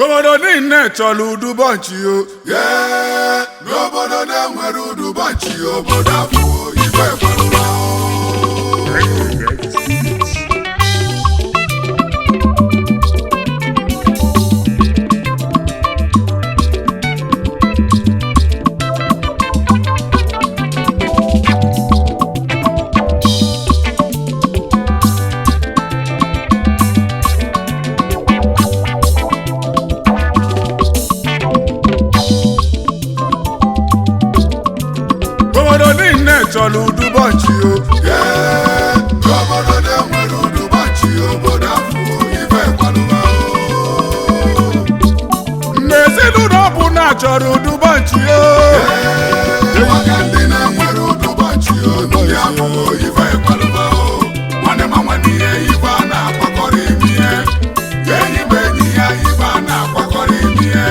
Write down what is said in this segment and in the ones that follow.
Obodo niile chọrọ udubọnchi o. Ee, n'obodo na-enwere udubọnchi, obodo afụwo ife ekwerụla. Obodo niile chọrọ udubọnchi o. Ee, n'obodo na-enwere udubọnchi, obodo afụwo ife ekwerụla. N'ezinụlọ ọbụla chọrọ udubọnchi o. Ee, maka ndị na-enwere udubọnchi, ndị afụwo ife ekwerụla. Nwanne ma nwanne ihe ife a na-akwakọrọ ime ihe. Enyi bụ enyi ya ife a na-akwakọrọ ime ihe.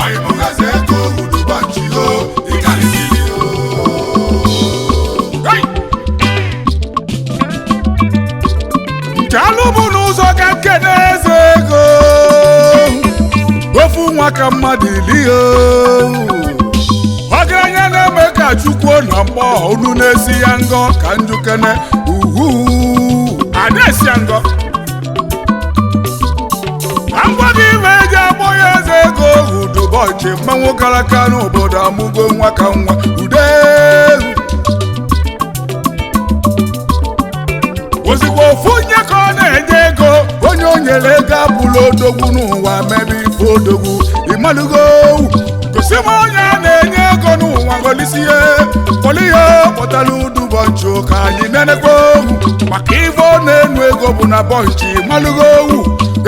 Ọyịmụgazi ego udubọnchi o, ịkarịsịrị o. Hey! Nke alụ bụ n'ụzọ ka nke na-eze ego ofu nwa ka mmadụ ili o. Ọgaranya na-eme ka Chukwu na mgbọ unu na-esi ya ngọ ka njukene uhu ada-esi ya ngọ ka ngwa gị ime eji akpọ ya eze ego. Udubọchị mmanwụ karaka n'obodo amụgo nwa ka nwa ude. Ozigbo ofu onye ka ọ na-enye ego, onye o nyere ego abụla odogwu n'ụwa mebe ife odogwu ịmalụgo. Gosi m onye a na-enye ego n'ụwa golisie kpọrọ ihe kpọtara udubọnchi ka anyị nenekwa owu maka ife ọ na-enu ego bụ na bọnchi ịmalụgo owu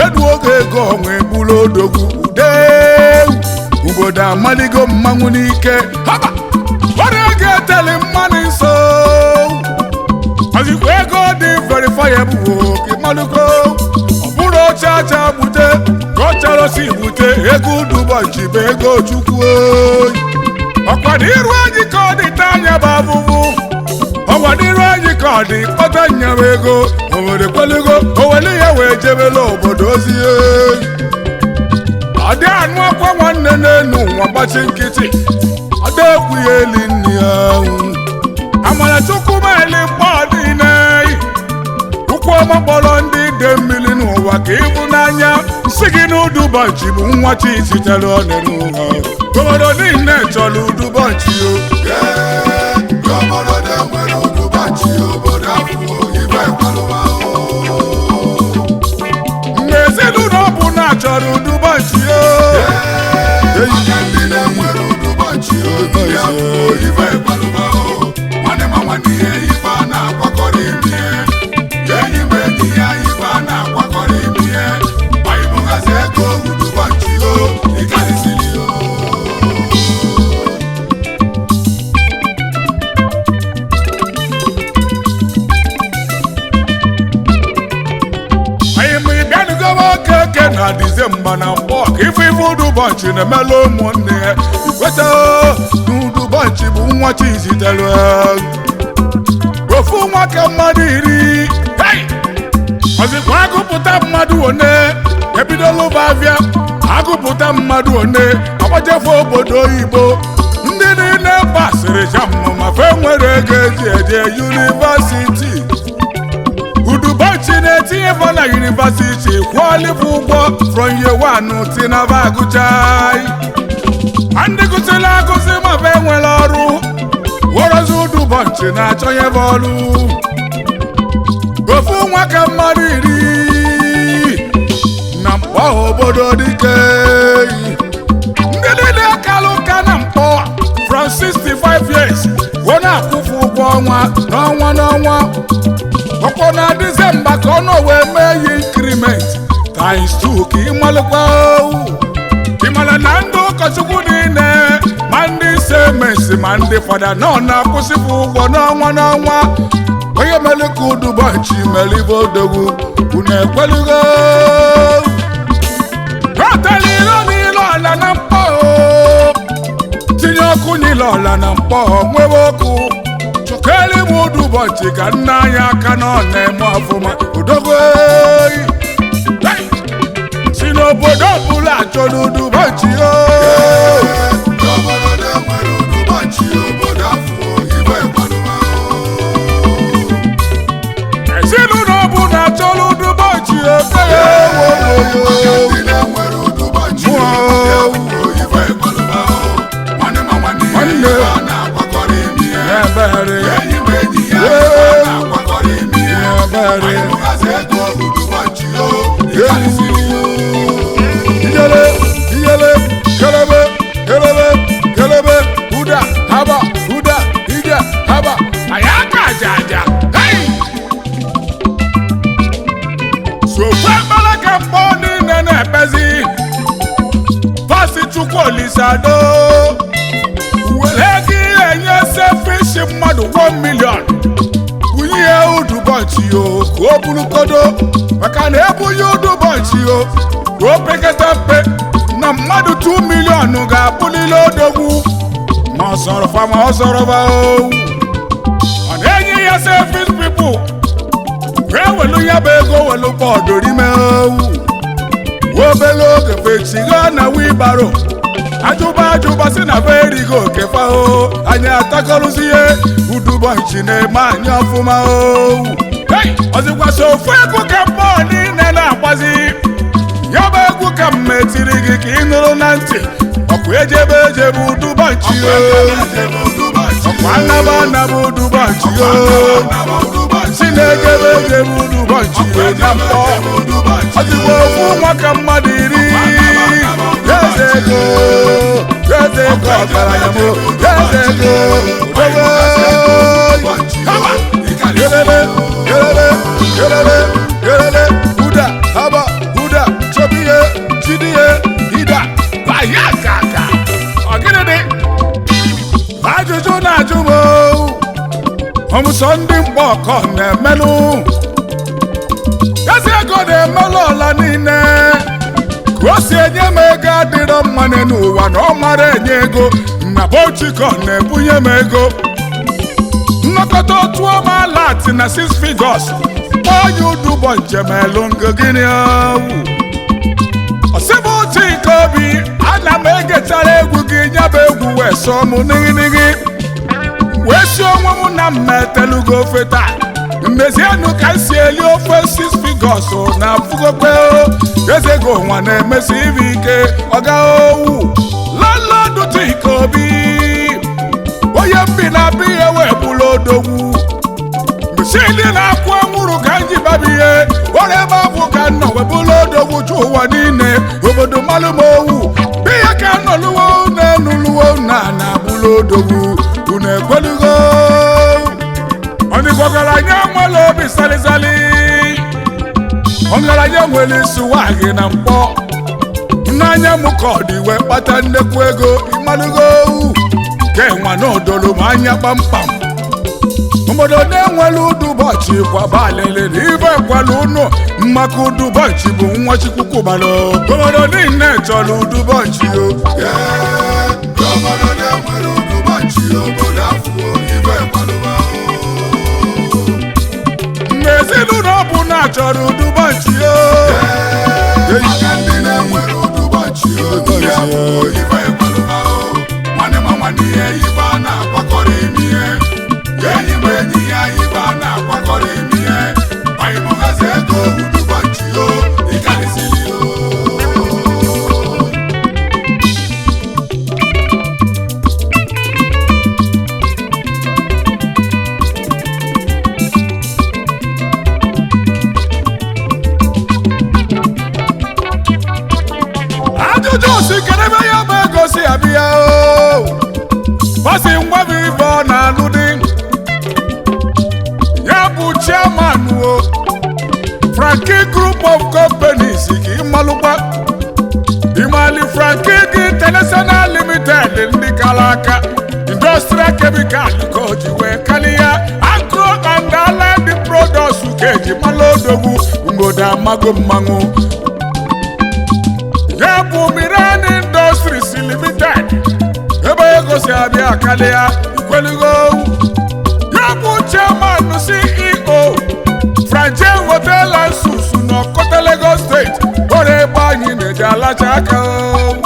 edu oge ego onwe bụrụ odogwu udewu. Obodo amaligo mmanwụ n'ike haba ọrụ ego eteli mmanụ nso ozikwa ego dị verifiable ịmalụgo. Ọ bụrụ ọcha acha gbute ka ọ chọrọ si gbute ego udubọnchi bụ ego chukwu oyi. Ọkwa n'iru anyị ka ọ dị taa anya bụ abụbụ, ọkwa n'iru anyị ka ọ dị kpọta nyama ego o were kwelugo o were ya wee jebela obodo ozi oyi. Ọ dị anụ akwa nwanne n'elu nwa gbachi nkịtị, ọ dị ekwu ya eli nne ya. Amara chukwu meli mgbe ọ dị n'eyi ụkwụ ọma kpọrọ ndị ide mmiri n'ụwa ka ịbụ n'anya si gị n'udubọnchi bụ nwa chi zitere ọnịrị ụwa. Obodo niile chọrọ udubọnchi o. Ee, n'obodo na-enwere udubọnchi, obodo afụwo ife ekwerụla. N'ezinụlọ ọbụla chọrọ udubọnchi o. Ee, maka ndị na-enwere udubọnchi, ndị afụwo ife ekwerụla. Nwanne ma nwanne ihe ife a na-akwakọrọ ime ihe. Enyi bụ enyi ya ife a na-akwakọrọ ime ihe. Ọyịmụgazi ego udubọnchi o, ịkarịsịrị o. Anyị ma ị bịanụgobe oke oke na Disemba na mgbọ ka ife ife udubọnchi na-emela ụmụnne ya ikweta n'udubọnchi bụ nwa chi zitere ofu nwa ka mmadụ iri. Hey! Ọzịkwa agụpụta mmadụ one ebidola ụba abịa agụpụta mmadụ one agbajefe obodo oyibo. Ndị niile pasịrị jamụ ma fe nwere ego eji eje yunivasiti. Udubọnchi na-etinye fọ na yunivasiti kwụọlịfụ ụgwọ from year one tinaba agụchai. Ma ndị gụsịrị agụsị ma fe nwere ọrụ wọrọzi udubọnchi na-achọnyebe ọrụ ofu nwa ka mmadụ iri na mkpọ obodo dike. Ndị niile kalụ ụka na mkpọ from 65 years wee na-akwụfu ụgwọ ọnwa n'ọnwa n'ọnwa. Ọkwọ na Disemba ka ọ nọ wee mee ya increment times 2 ka ịmalụkwa owu. Ịmara na ndị ụkọchukwu niile ma ndị semesi ma ndị fada nọ na-akwụsịpụ ụgwọ n'ọnwa n'ọnwa. Onye mere ka udubọnchi mere ibe odogwu unu ekwelugo rọtara iro niile ọla na mkpọ tinye ọkụ niile ọla na mkpọ nwewe ọkụ chọkere m udubọnchi ka nna anyị aka na ọ na-eme ọfụma odogwu. Hey! Si N'obodo ọbụla chọrọ udubọnchi o. Obodo na-enwere udubọnchi, obodo afọ ibe gbalụba o. Ezinụlọ ọbụla chọrọ udubọnchi ekpere. Maka ndị na-enwere udubọnchi, obodo afọ ibe gbalụba o. Nwanne ma nwanne ya, Nwanne. ibe a na-akwakọrọ imi ya. Ebere. Enyi ma enyi ya, ibe a na-akwakọrọ imi ya. Ebere. Anyị bụgazi ego udubọnchi o, ịkarịsịrị o. Iyele, iyele, kelebe, kelebe, kelebe, ụda, haba, ụda, ije, haba, anyị aka aja aja, hey! Sokwe ekpere ka mkpọ niile na-ekpezi, Pasi Chukwu Olisado, were ego ihe nye selfish mmadụ 1 million. Bunye ya udubọnchi o ka o buru kodo, maka na ebunye udubọnchi o ka o pekata mpe na mmadụ 2 million ga-abụlile odogwu, ma ọ sọrọ fa ma ọ sọrọ fa o. Ọ na-enye ya selfish people wee welu ya bụ ego welu bọọdụ rime owu. Obere oge fechigha na wibaro, ajụba ajụba si na fe erigo oke fa o. Anyị atakọrụzie udubọnchi na-eme anyị ọfụma o. Hey! Ọzịkwasị ofu egwu ka mmụọ niile na-agbazi, ya bụ egwu ka m metiri gị ka ị nụrụ na ntị. Ọkwa ejebe ejebe udubọnchi o, ọkwa anaba anaba udubọnchi o, si na-ejebe ejebe udubọnchi o na mkpọ. Ọzịkwa ofu nwa ka mmadụ iri, eze ego, eze ego, ọgaranya m, eze ego, ogo. Kelele, kelele, kelele, kelele, ụda, haba, ụda, chobihe, chidihe, ida, baya kaka. Ọ gịnị dị? Ajụjụ na-ajụ m o. Ọmụsọ ndị mkpọkọ na-emelụ. Eze ego na-emelụ ọla niile. Ka o si enye m ego adịrọ mma n'ụwa na ọ mara enye ego. Na Bochikọ na-ebunye m ego. Nnọkọta otu ọma lat na six figures kpọọ ya udubọ njem elu ngo gịnị ọwụ. Ọsịbụ Chika Obi, ana m egechara egwu gị, nyaba egwu wee sọọ m nighinighi, wee si onwe m na mma etelugo ofe taa. Mmezienụ ka m si eli ofe six figures na afụgokwe. Eze go nwa na-emesi ibe ike ọga owu. Lọlọdụ Chika Obi, onye mbi na-abịa ihe wee bụrụ odogwu. Mgbe na-akwụ anwụrụ ka m ji baba ihe ọrụ ebe ahụ ka m nọ wee bụrụ odogwu ju ụwa niile, obodo malụ m owu biya ka m nọluwo na-enuluwo na na bụrụ odogwu. Unu ekwelugo? Ọnịgwagaranya nwere obi salịsalị, ọgaranya nwere isi nwanyị na mkpọ n'anya m ka ọ dị wee kpata nnekwu ego ịmalụgo owu ke nwa na odolo m anya kpamkpam. Obodo na-enwere udubọchị kwaba alịlị na ibe kwala unu maka udubọchị bụ nwa Chukwu kwụbara. Obodo niile chọrọ udubọchị o. Obodo na-enwere udubọnchi, obodo afọ ibe gbalụba o. Mgbe ezinụlọ ọbụla chọrọ udubọchị o. Maka ndị na-enwere udubọnchi, ndị afọ ibe gbalụba o. Nwanne ma nwanne ya, ibe a na-akwakọrọ imi ya. Enyi ma enyi ya, ibe a na-akwakọrọ imi ya. Anyị bụgazi ego udubọnchi o, ịkarịsịrị o. Ajụjụ si kedu ebe ya bụ ego si abịa o. Basi ngwa bụ ife ọ na-alụ di ya bụ chairman o Frankie Group of Companies, ka ịmalụkwa Imali Frankie International Limited, ndị kara aka industrial chemical ka o ji wee karịa agro and allied products ka eji malụ odogwu mgbodo amago mmanwụ. Ya bụ Miran Industries Limited, ebe ego si abịa karịa ikwelugo. Ya bụ chairman CEO Franjen Hotel and Suites n'Ọkọta, Lagos State, ọrụ ebe anyị. sacha aka o.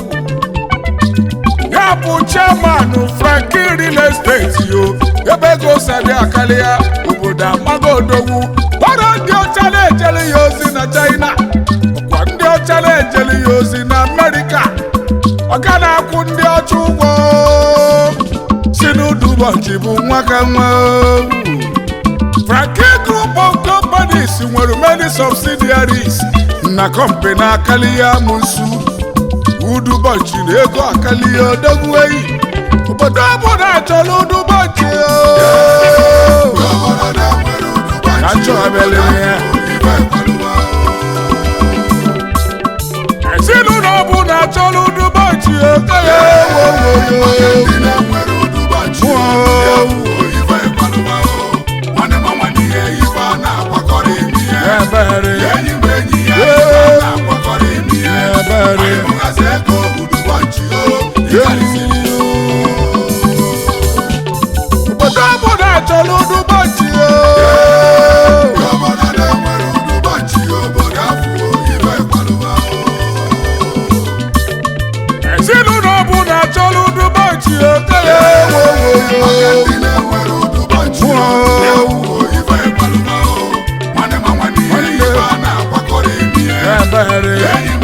Ya bụ chairman Frankie Real Estate yo, ebe ego sabi akali ya, obodo amago odogwu. Gbara ndị ọcha na-ejele ya ozi na China, ọkwa ndị ọcha na-ejele ya ozi na Amerịka. Ọga na-akwụ ndị ọcha ụgwọ si n'ụdụbọchị bụ nwa ka nwa. Frankie Group of Companies nwere many subsidiaries na company akali ya musu. Udubọchị na ego akali ya odogwu eyi, obodo ọbụla achọrọ udubọchị. Gọvanọ na-enwere Ka ụdụbọchị nchọbele ya. ife ịkwalụba Ezinụlọ ọbụla achọrọ udubọchị okenye. Maka ndị na-enwere ụdụbọchị ife ịkwalụba nwanne ma nwanne ihe ife a na-akwakọrọ imi ya. Ebere. Enyi bụ enyi ya ife a na-akwakọrọ imi ya. Ebere. Anyị bụgazi ego ụdụbọchị o ịkarịsịrị. Obodo ọbụla achọrọ udubọchị. Gọvanọ na-enwere ụdụbọchị obodo afọ ife ịkwalụba. Ezinụlọ ọbụla achọrọ udubọchị okenye. Maka ndị na-enwere ụdụbọchị ife ịkwalụba nwanne ma nwanne ihe ife a na-akwakọrọ imi ya. Ebere. Enyi